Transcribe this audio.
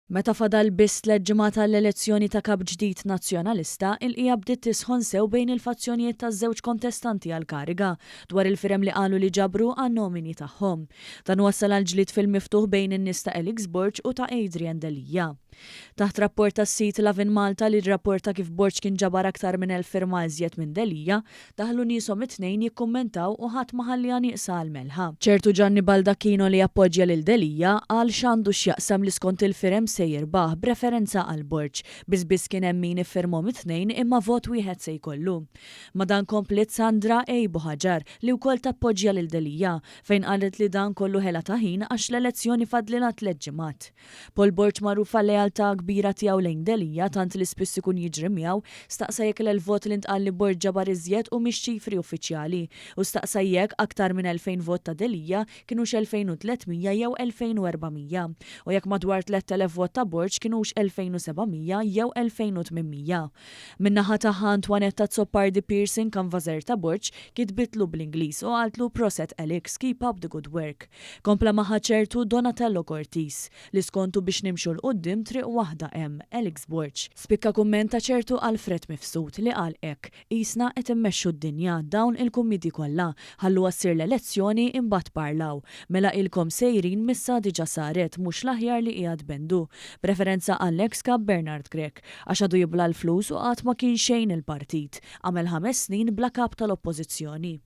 Meta fadal biss tlett ġimgħat għall-elezzjoni ta' Kap ġdid Nazzjonalista, il-qiegħa bdiet tisħon sew bejn il-fazzjonijiet taż-żewġ kontestanti għall-kariga dwar il-firem li qalu li ġabru għan-nomini tagħhom. Dan wassal għal ġlied fil-miftuħ bejn in-nies ta' Alex Borg u ta' Adrian Delia. Taħt rapport tas-sit Lovin Malta li rrapporta kif Borg kien ġabar aktar minn 1,000 firma iżjed minn Delia, Daħlu nieshom it-tnejn jikkummentaw u ħadd ma ħalliha nieqsa għall-melħa. Ċertu Gianni Baldacchino li jappoġġja lil Delia qal x'għandu x'jaqsam li skont il-firem se jirbaħ b'referenza għal Borg. Biss biss kien hemm min iffirmhom it-tnejn imma vot wieħed se jkollu. Ma' dan kompliet Sandra A. Buhaġar li wkoll tappoġġja lil Delia fejn qalet li dan kollu ħela ta' ħin għax l-elezzjoni fadlilha tlett ġimgħat. Paul Borg magħruf għal-lealtà kbira tiegħu lejn Delia tant li spiss ikun jiġri miegħu, staqsa jekk l-1000 vot li ntqal li Borg ġabar iżjed humiex ċifri uffiċjali u staqsa jekk aktar minn 2000 vot ta' Delia kinux 2300 jew 2400 u jekk madwar 3000 vot ta' Borg kinux 2700 jew 2800. Min-naħa tagħha Antoinette Azzopardi Pearson kanvażer ta' Borg kitbitlu bl-Ingliż u qaltlu Proset Alex, keep up the good work. Kompla magħha ċertu Donatello Cortis, li skontu biex nimxu 'l quddiem triq waħda hemm, Alex Borg. Spikka kumment ta' ċertu Alfred Mifsud li qal hekk, Qisna qed immexxu d-dinja, dawn il-kummiedji kollha. Ħalluha ssir l-elezzjoni imbagħad parlaw. Mela ilkom sejrin missa diġa saret, mhux l-aħjar li qiegħed bendu. B'referenza għall-eks Kap Bernard Grech. Għax għadu jibla' l-flus u qatt ma kien xejn il-partit. Għamel ħames snin bla Kap tal-Oppożizzjoni.